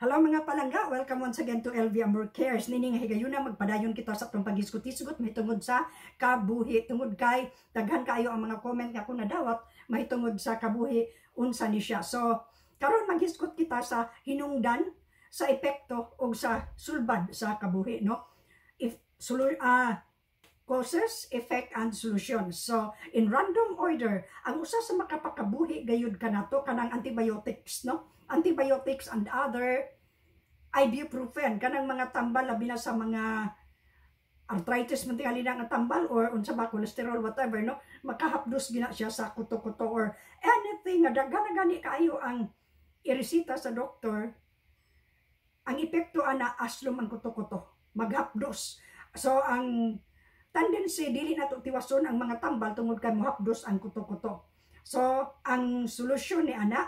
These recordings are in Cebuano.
Hello, mga palangga, welcome once again to LV Amor Cares. Nini nga higayuna, magpadayon kita sa atong paghisgot-hisgot mahitungod sa kabuhi, tungod kay daghan kaayo ang mga comment nga akong nadawat mahitungod sa kabuhi, unsa ni siya. So karon maghisgot kita sa hinungdan, sa epekto o sa sulbad sa kabuhi, no? If sulul causes, effect, and solution. So, in random order, ang usa sa makapakabuhi gayud kanato, kanang antibiotics, no? Antibiotics and other ibuprofen, kanang mga tambal, labi na sa mga arthritis man tingali na nga tambal or unsa ba, cholesterol, whatever, no? Makahapdos gina siya sa kuto-kuto or anything nga daghan na gani kaayo ang iresita sa doktor. Ang epekto ana, aslom ang kuto-kuto, maghapdos. So ang tendency, dili nato tiwason ang mga tambal tungod kay mohapdos ang kuto-kuto. So ang solusyon ni ana,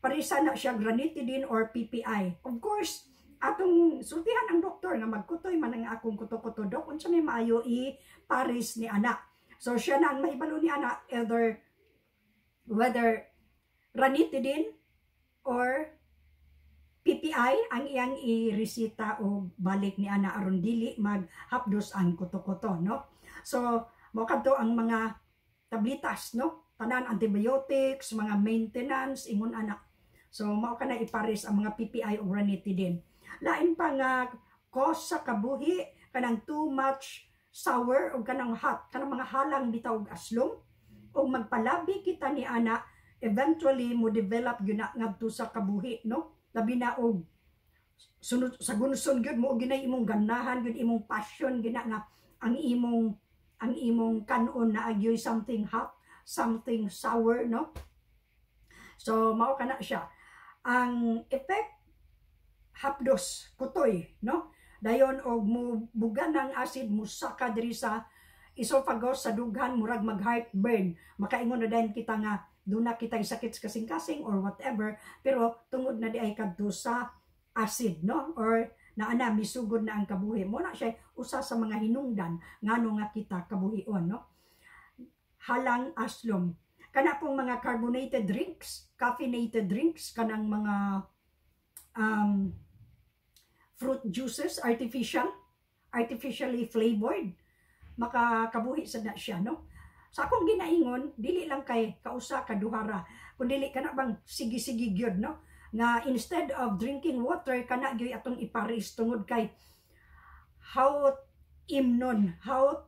parisa na siya ranitidine or PPI. Of course, atong sultihan ang doktor nga magkutoy man ang akong kuto-kuto, dok, unsa may maayo i paris ni ana? So siya na ang mahibalo ni ana, either whether ranitidine or PPI ang iyang iresita o balik ni ana aron dili maghapdos ang kuto-kuto, no? So mao kadto ang mga tablitas, no? Tanan, antibiotics, mga maintenance, ingon ana. So mao kana ipares ang mga PPI o ranitidine. Lain pa nga cause sa kabuhi, kanang too much sour o kanang hot, kanang mga halang bitaw og aslom, o magpalabi kita ni ana, eventually mo develop gyud na ngadto sa kabuhi, no? Labi na og sunod sa gunson gyud mo ginay imong ganahan gyud, imong passion gyud na nga ang imong kanon na agyoy something hot, something sour, no? So mao kana siya ang effect, hapdos kutoy, no? Dayon og mubuga ng acid, musaka diri sa esophagus, sa dughan, murag mag heartburn. Makaingon na dayon kita nga duna kita sakit sa kasing-kasing or whatever, pero tungod na di ay kadto sa acid, no? Or naa na, misugod na ang kabuhi mo na. Siya usa sa mga hinungdan ngano nga kita kabuhion, no? Halang, aslom, kana pong mga carbonated drinks, caffeinated drinks, kanang mga fruit juices, artificially flavored, makakabuhi sa na siya, no? Sa akong ginaingon, dili lang kay kausa kaduhara, kun dili kana bang sige-sige gyud, no? Nga instead of drinking water, kana gyud atong iparis tungod kay how imnon, how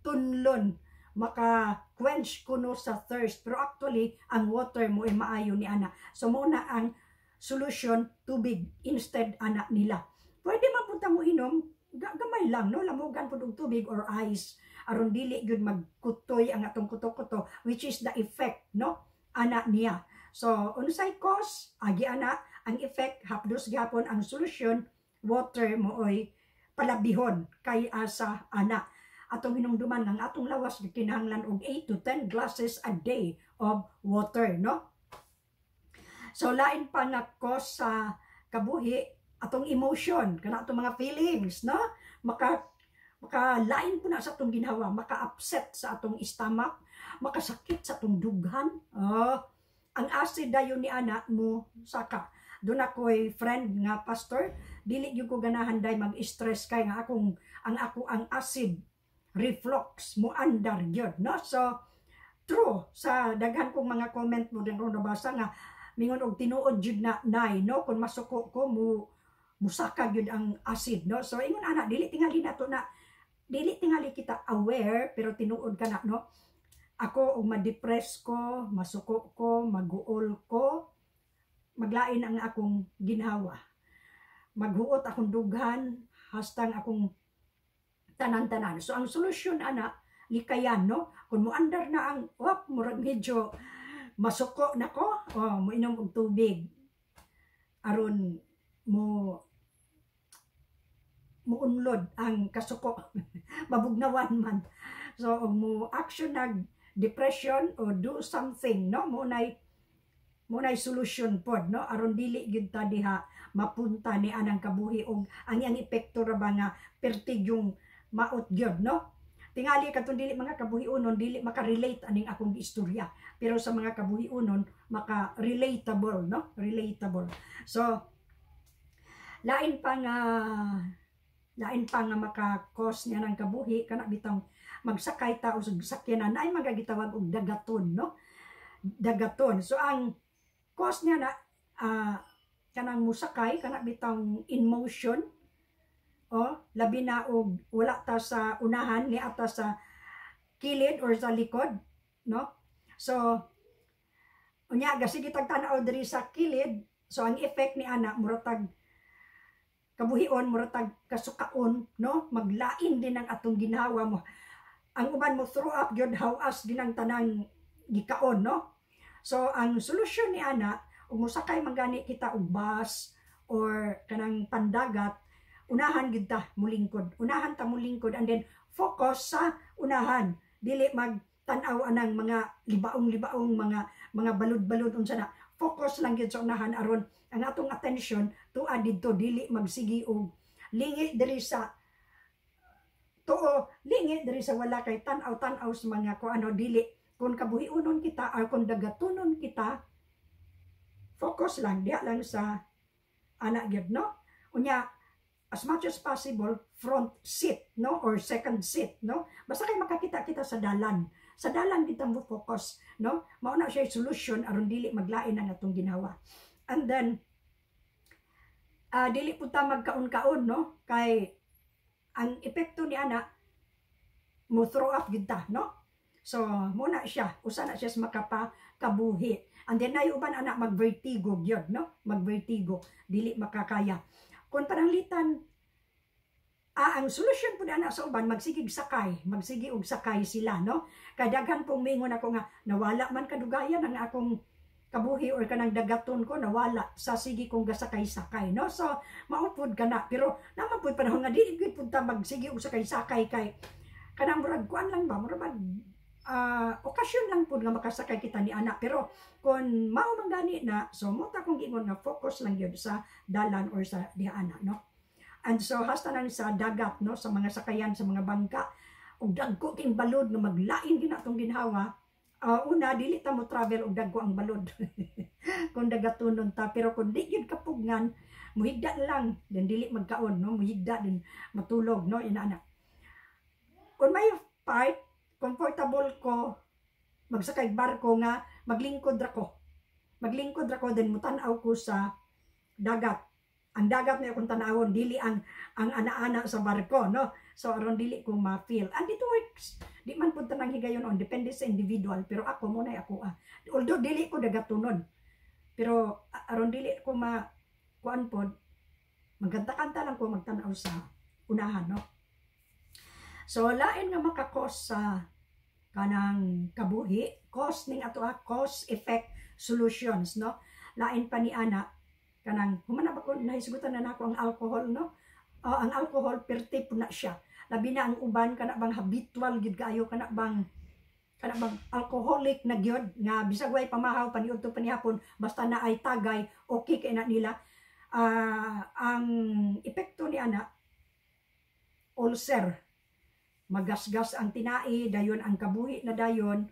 tunlon, maka quench kuno sa thirst, pero actually ang water mo ay maayo ni ana. So mo na ang solution, tubig instead ana nila. Pwede man punta mo inom gamay lang, no? Lamugan pud og tubig or ice aron dili gyud magkutoy ang atong kuto-kuto, which is the effect, no, ana niya. So unsay cause, agi ana. Ang effect, hapdos gihapon. Ang solusyon, water mooy palabihon kay asa ana. Atong hinumduman nga ang atong lawas kinahanglan og 8 to 10 glasses a day of water, no? So lain pa nga cause sa kabuhi, atong emotion, kana atong mga feelings, no? Maka makalain po na sa atong ginhawa, maka-upset sa atong stomach, makasakit sa atong dughan. Oh, ang acid dayon ni ana mo saka. Doon ako'y friend nga pastor, dili gyud ko ganahan day mag-stress kay nga akong ang ako ang acid reflux mo andar gyud, no? So true sa daghan kong mga comment mo din nabasa nga mingon og tinuod jud na nay, no? Kung masuko ko, mo musaka gyud ang acid, no? So ingon ana, dili tingali nato na, dili tingali kita aware, pero tinuod ka na, no? Ako, og ma-depress ko, masuko ko, maguol ko, maglain ang akong ginhawa, maghuot akong dughan, hastang akong tanan-tanan. So ang solusyon ana, likayan, no? Kung moandar na ang wap, murag medyo masuko na ko, oh, moinom og tubig aron mo muunlod ang kasuko, mabugnawan man. So og mo action nag depression o do something, no? Mo nay solution pod, no? Aron dili gyud ta diha mapunta ni anang kabuhi og ang iyang epekto ra ba nga pertig yung maot gyud, no? Tingali katong dili mga kabuhiunon, dili maka-relate aning akong istorya, pero sa mga kabuhiunon, maka relatable, no? Relatable. So Lain pa nga maka-cause niya ng kabuhi, kana bitang magsakay ta og sakyanan ay mga gitawag og dagaton, no? Dagaton. So ang cause niya na kanang musakay kana bitang in motion o labi na og wala ta sa unahan ni ata sa kilid or sa likod, no? So unya gasige tag tan-aw diri sa kilid, so ang effect ni ana mura tag kabuhion, mura tag kasukaon, no? Maglain din ang atong ginhawa mo. Ang uban mo throw up gyud, hawas din ang tanang gikaon, no? So ang solusyon ni ana, ug mosakay man gani kita og bus or kanang pandagat, unahan gyud ta mulingkod, unahan ta mulingkod and then focus sa unahan, dili mag tan-aw anang mga libaong-libaong mga balud-balud unsa na. Focus lang gyud sa unahan aron ang atong attention tua didto, dili magsigi og lingi diri sa tuo, lingi diri sa wala, kay tan-aw-tan-aw sa mga ko ano. Dili, kung kabuhiunon kita or kung dagatunon kita, focus lang diha lang sa ana gyud, no? Unya as much as possible front seat, no, or second seat, no? Basta kay makakita kita sa dalan, sa dalan kita mo focus, no? Mao na siya solution aron dili maglain ang atong ginawa. And then dili pud ta magkaon-kaon, no, kay ang epekto ni ana mo throw up gyud ta, no? So mo na siya, usa na siya sa makapakabuhi. And then nay uban ana mag-vertigo gyud, no? Mag-vertigo, dili makakaya. Kung pananglitan ang solusyon pud ana sa uban, magsigig sakay, magsigi og sakay sila, no? Kay daghan pong mingon ako nga nawala man kadugayan ang akong kabuhi or kanang dagaton ko, nawala sa sige kong gasakay-sakay, no? So mao pud kana, pero naman pud panahon nga dili gyud pud ta magsige og sakay-sakay, kay kanang murag kuan lang ba, murag okasyon lang pud nga makasakay kita ni ana. Pero kung mao man gani na, so mo ta kong giingon nga focus lang gyud sa dalan or sa diha ana, no? And so hasta nang sa dagat, no, sa mga sakayan, sa mga bangka ug dagko king balod nga maglain gid atong ginhawa. Una, dili ta mo travel og dagko ang balod kung dagatunon ta. Pero kung di gyud kapugngan, muhigda lang then dili magkaon, no? Muhigda din, matulog, no? Inaana, on my part, comfortable ko magsakay barko nga maglingkod ra ko, maglingkod ra ko, then mutan-aw ko sa dagat. Ang dagat na akong tanawon, dili ang ana-ana sa barko, no? So aron dili ko ma-feel. And it works. Di man pud tanang higayon on, depende sa individual, pero ako mo na ako ah. Although dili ko dagatunon, pero aron dili ko ma kuan pod, magkanta-kanta lang ko, magtan-aw sa unahan, no? So lain nga maka-cause sa kanang kabuhi, cause ning ato ah, cause, effect, solutions, no? Lain pa ni ana, kanang human na ba ko nahisgutan na nako ang alcohol, no? Ang alcohol perte po na siya, labi na ang uban kana bang habitual gid kaayo, kana bang alcoholic na gyud nga bisag way pamahaw, paniudto, panihapon, basta na ay tagay, okay kay na nila. Ang epekto ni ana, ulcer, magasgas ang tinai, dayon ang kabuhi na dayon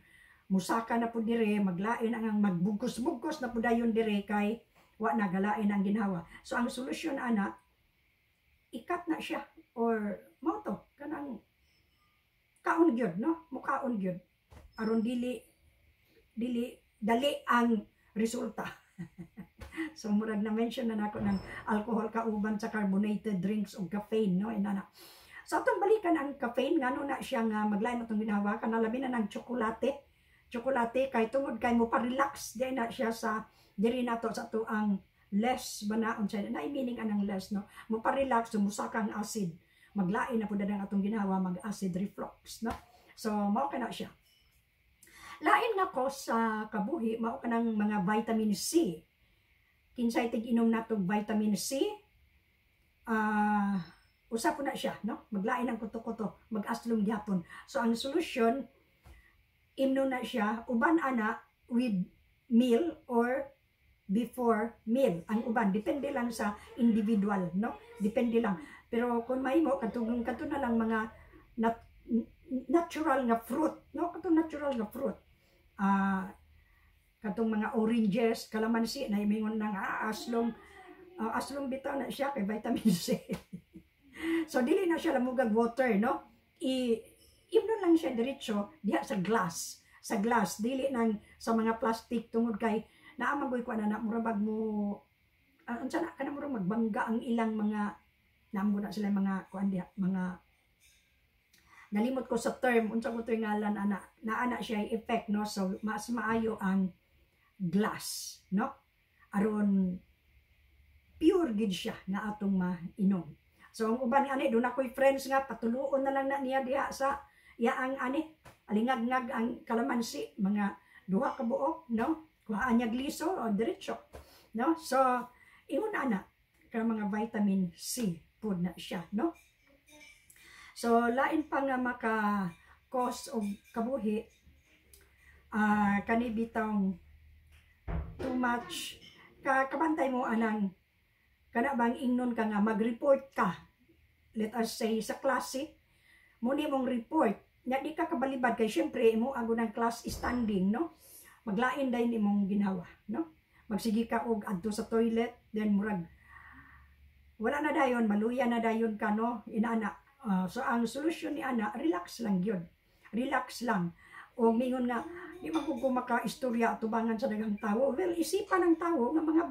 musaka na pud dire, maglain ang magbugkos-bugkos na pud dayon dire kay wa nagalain ang ginhawa. So ang solusyon ana, i-cut na siya or mao to kanang kaon gyud, no? Mukaon gyud aron dili dili dali ang resulta. So murag na mention na nako ng alcohol kauban sa carbonated drinks ug caffeine, no? Inana. Sa atong balikan ang caffeine, ngano na siya nga maglain atong ginhawa, kana labi na ng tsokolate. Tsokolate kay tungod kay mo pa-relax di na siya sa diri nato sa ato ang less ba na, unsa na meaning anang less, no? Mo pa-relax, musaka ang acid, maglain na pud ang atong ginhawa, mag acid reflux, no? So mao kana siya. Lain nga cause sa kabuhi mao kanang mga vitamin C. Kinsay tig-inom nato vitamin C, usa po na siya, no? Maglain ang kuto-kuto, mag-aslom gyapon. So ang solusyon, imno na siya uban ana with meal or before meal. Ang uban, depende lang sa individual, no? Depende lang. Pero kung mahimo katong kato na lang mga natural nga fruit, no? Katong natural nga fruit. Katong mga oranges, kalamansi na imingon nang aslong. Aslong bitaw na siya kay vitamin C. So dili na siya lamugag water, no? I imnon lang siya diretso diha sa glass. Sa glass, dili nang sa mga plastic tungod kay naa man goy kuan na mura bag mo unsa na kana, murag magbangga ang ilang mga naam na sila mga kuan diha, mga, nalimot ko sa term unsa ko to'y ngalan ana, naa na siya effect, no? So mas maayo ang glass, no, aron pure gid siya nga atong mainom. So ang uban ani, duna ko'y friends nga patuluon na lang na niya diha sa iyaang ani, alingagngag ang kalamansi, mga duha ka buok, no? Kuhaan niya liso o diretso, no? So ingon ana ka mga vitamin C pud na siya, no? So lain pa nga maka cause og kabuhi, kani bitawng too much ka kabantay mo anang kana bang ingnon ka nga mag-report ka, let us say sa klase mo ni mong report nya di ka kabalibad kay syempre imo ang ng class standing, no? Maglain dayon imong ginawa, no? Magsige ka og adto sa toilet, then murag wala na dayon, maluya na dayon ka, no? Inana. So ang solusyon ni ana, relax lang gyud, relax lang. O mingon nga di man ko maka-istorya atubangan sa daghang tawo, well, isipan ng tawo nga mga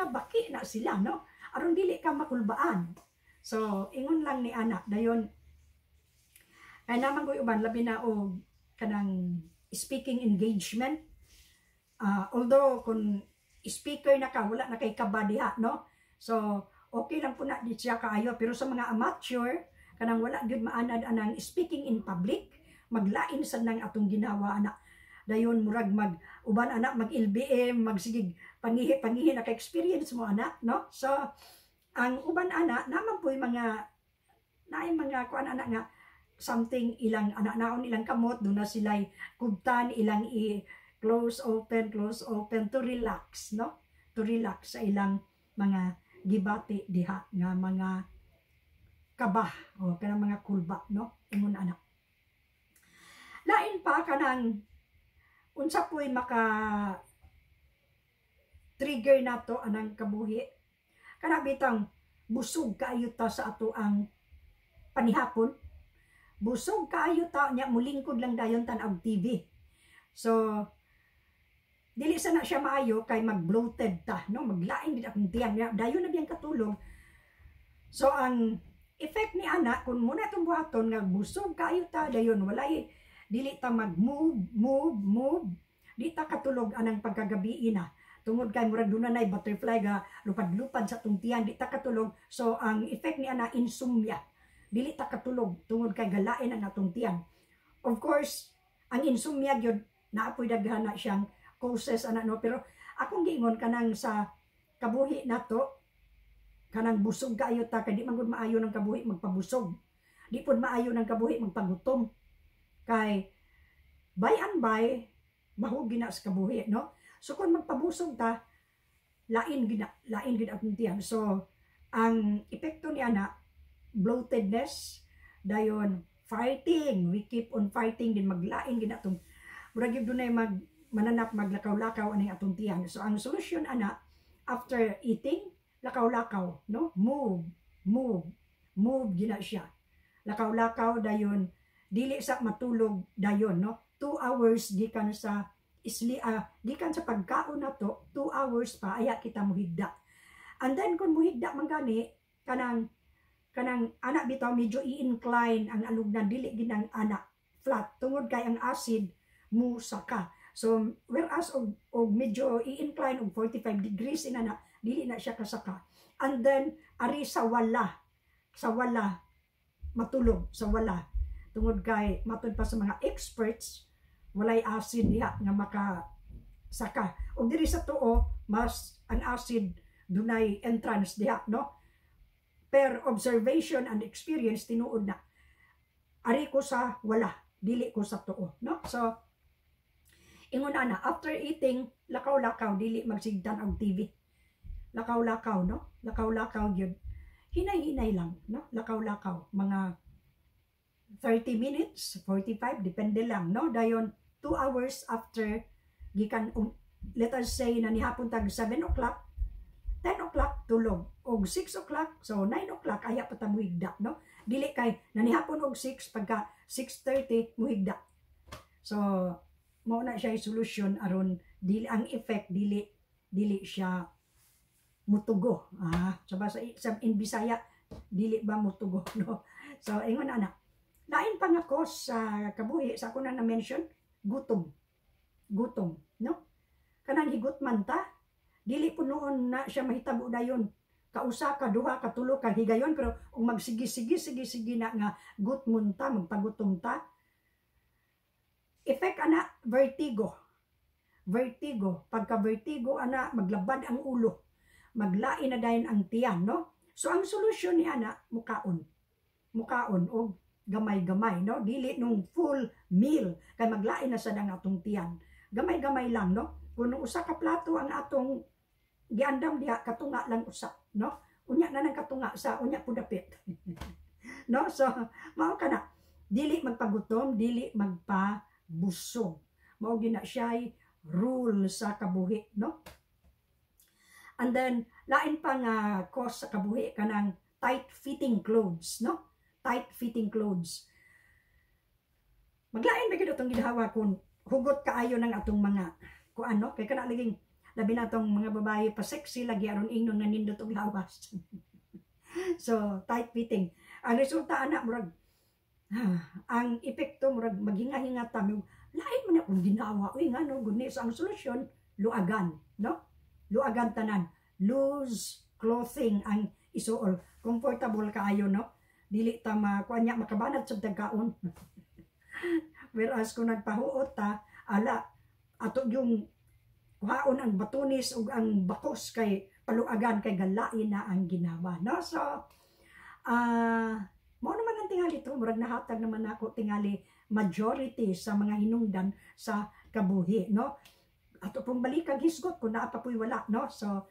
baki na sila, no? Aron dili ka makulbaan. So ingon lang ni ana. Dayon ay naman ko'y uban, labi na og kanang speaking engagement. Although kung speaker na ka, wala na kay kaba diha, no? So okay lang po na di siya kaayo, pero sa mga amateur, kanang wala gyud maanad anang speaking in public, maglain sad nang atong ginawa ana. Dayon murag mag uban ana, mag LBM, magsigig pangihi pangihi, naka-experience mo ana, no? So ang uban ana naman po'y mga naay mga kuan ana nga something ilang ana naon ilang kamot, duna sila'y kubtan, ilang i close open, close open to relax, no? To relax sa ilang mga gibati diha nga mga kaba o kanang mga kulba, no? Ingon ana. Lain pa, kanang unsa po'y maka trigger nato anang kabuhi, kana bitang busog kaayo ta sa ato ang panihapon. Busog kaayo ta nya mulingkod lang dayon, tan-aw TV. So dili sa na siya maayo kay mag-bloated ta, no? Maglain din akong tiyan nya dayon na biyang katulog. So ang effect ni ana, kung muna itong buhaton nga busog kaayo ta, dayon walay dili ta mag-move, move, move, di ta katulog anang pagkagabi na tungod kay murag duna nay butterfly ga lupad-lupad sa atong tiyan, di ta katulog. So ang effect ni ana, insomnia, dili ta katulog tungod kay galain ang atong tiyan. Of course, ang insomnia gyud naapoy daghan na siyang causes ana, no? Pero akong giingon, kanang sa kabuhi nato, kanang busog kaayo ta, kay di man gud maayo ng kabuhi magpabusog, di pud maayo ng kabuhi magpagutom, kay by and by mahugi na sa kabuhi, no? So kung magpabusog ta, lain gid, lain gid atong tiyan. So ang epekto ni ana, bloatedness, dayon fighting, we keep on fighting din, maglain gid atong murag gyud dunay mag mananap, maglakaw-lakaw aning atong tiyan. So ang solusyon ana, after eating, lakaw-lakaw, no? Move, move, move gina siya. Lakaw-lakaw, dayon dili sa matulog dayon, no? 2 hours gikan sa isli, gikan sa pagkaon nato, 2 hours pa aya kita muhigda. And then kung muhigda man gani, kanang anak bitaw medyo i-incline ang alugnan, dili ginang ana flat tungod kay ang acid musaka. So whereas og medyo i-incline og 45 degrees inana, dili na siya kasaka. And then ari sa wala matulog, sa wala, tungod kay matud pa sa mga experts, walay acid diha nga maka saka. Og diri sa tuo, mas ang acid dunay entrance diha, no? Per observation and experience, tinuod na ari ko sa wala, dili ko sa tuo, no? So ingon ana, after eating, lakaw-lakaw, dili magsigdan og TV, lakaw-lakaw, no? Lakaw-lakaw gyud, hinay-hinay lang, no? Lakaw-lakaw mga 30 minutes, 45, depende lang, no? Dayon 2 hours after gikan, let us say na nihapon tag 7 o'clock. Tulog. Og 6 o'clock, so 9 o'clock, aya pa ta muhigda, no? Dili kay nanihapon og 6, pagka 6:30 muhigda. So, mao na siya solusyon aron dili ang effect, dili siya mutugo. Ah, sa in Bisaya, dili ba mutugo, no? So, ingon ana. Lain pa nga cause sa kabuhi sa ako na na-mention, gutom. Gutom, no? Kanang higot man ta, dili po noon na siya mahitabo dayon. Kausa ka, duha ka, tulo ka higayon, pero kung magsige sige sige sige na nga gutmon ta, magpagutom ta, effect ana, vertigo. Vertigo. Pagka vertigo ana, maglabad ang ulo. Maglain na dayon ang tiyan, no? So ang solusyon ni ana, mukaon. Mukaon og gamay-gamay, no? Dili nung full meal kay maglain na sad ang atong tiyan. Gamay-gamay lang, no? Kung usa ka plato ang atong giandam diha, katunga lang usa, no? Unya na nang katunga sa unya pudapit, no? So mao kana, dili magpagutom, dili magpabusog. Mao gina siya rule sa kabuhi, no? And then lain pa nga cause sa kabuhi, kanang tight fitting clothes, no? Tight fitting clothes. Maglain ba gyud atong ginhawa kung hugot kaayo ng atong mga kuan, no? Kay kana laging labi na atong mga babae, pa sexy lagi aron ingnon nga nindot og lawas. So tight fitting. Ang resulta ana, murag ang epekto, murag maghinga-hinga ta, lain man akong ginawa, uy, ngano guni. So ang solusyon, luagan, no? Luagan tanan, loose clothing ang isuol, comfortable kaayo, no? Dili ta makuan niya, makabanat sa dagkaon. Whereas kung nagpahuot ta, ala, ato yung kuhaon ang batunis ug ang bakos kay paluagan kay galain na ang ginawa, no? So mao naman ang tingali to, murag nahatag naman ako tingali majority sa mga hinungdan sa kabuhi, no? Ato pong balikag hisgot kung naa pa po'y wala, no? So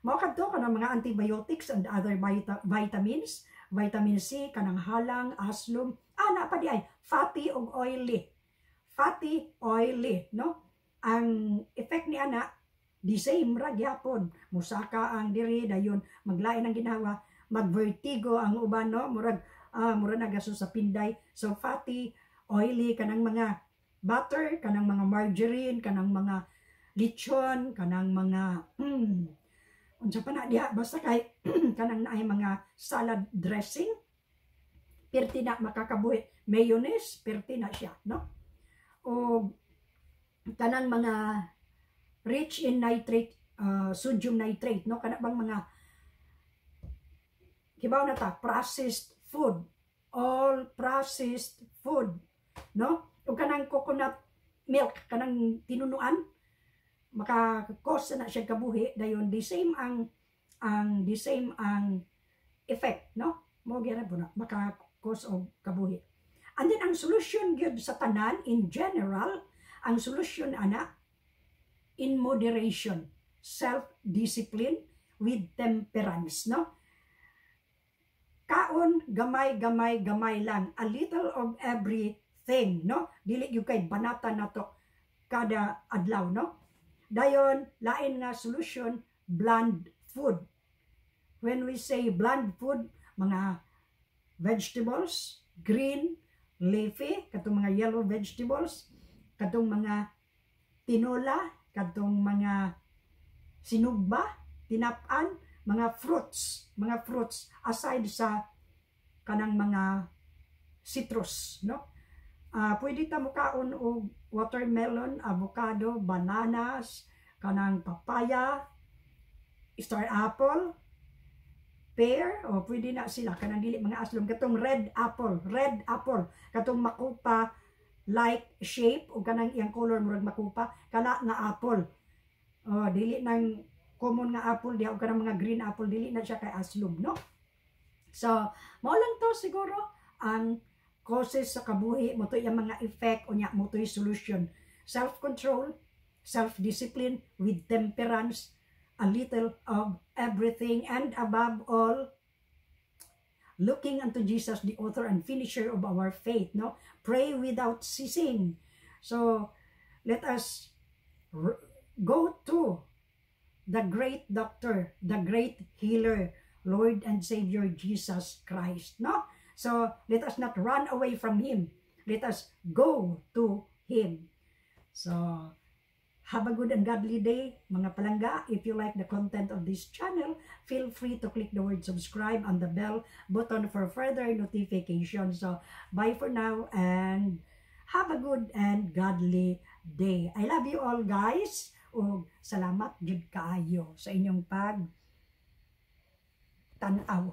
mao kadto, kanang mga antibiotics and other vitamins, vitamin C, kanang halang, aslum, naa pa di ay fatty ug oily. Fatty, oily, no? Ang effect ni ana, the same ra gyapon. Musaka ang diri, dayon maglain ang ginhawa, magvertigo ang uban, no? Murag nagaso sa pinday. So fatty, oily, kanang mga butter, kanang mga margarine, kanang mga lechon, kanang mga unsa pa na diha, basta kay kanang naay mga salad dressing, perti na makakabuhi. Mayonnaise, perti na siya, no? O kanang mga rich in nitrate, sodium nitrate, no? Kana bang mga kibaw na ta, processed food, all processed food, no? O kanang coconut milk, kanang tinunuan, maka-cause na siya kabuhi dayon, the same ang effect, no? Mo gyud po na maka-cause og kabuhi. And then ang solution gyud sa tanan in general, ang solusyon ana, in moderation, self-discipline with temperance, no? Kaon gamay, gamay, gamay lang, a little of everything, no? Dili gyud kay banatan nato kada adlaw, no? Dayon lain nga solution, bland food. When we say bland food, mga vegetables, green, leafy, katong mga yellow vegetables, katong mga tinola, katong mga sinugba, tinap-an, mga fruits aside sa kanang mga citrus, no? Pwede ta mukaon og watermelon, avocado, bananas, kanang papaya, star apple, pear, o pwede na sila kanang dili mga aslom, katong red apple, red apple, katong makupa like shape o kanang iyang color murag makupa, kana nga apple. Oh, dili nang common nga apple diha o kanang mga green apple, dili na siya kay aslom, no? So, mao lang to siguro ang causes sa kabuhi mo to, yung mga effect unya mo to solution. Self-control, self-discipline with temperance, a little of everything, and above all, looking unto Jesus, the author and finisher of our faith, no? Pray without ceasing. So, let us go to the great doctor, the great healer, Lord and Savior Jesus Christ, no? So, let us not run away from Him. Let us go to Him. So, have a good and godly day, mga palangga. If you like the content of this channel, feel free to click the word "subscribe" and the bell button for further notifications. So, bye for now and have a good and godly day. I love you all, guys. Ug salamat jud kaayo sa inyong pag tan-aw.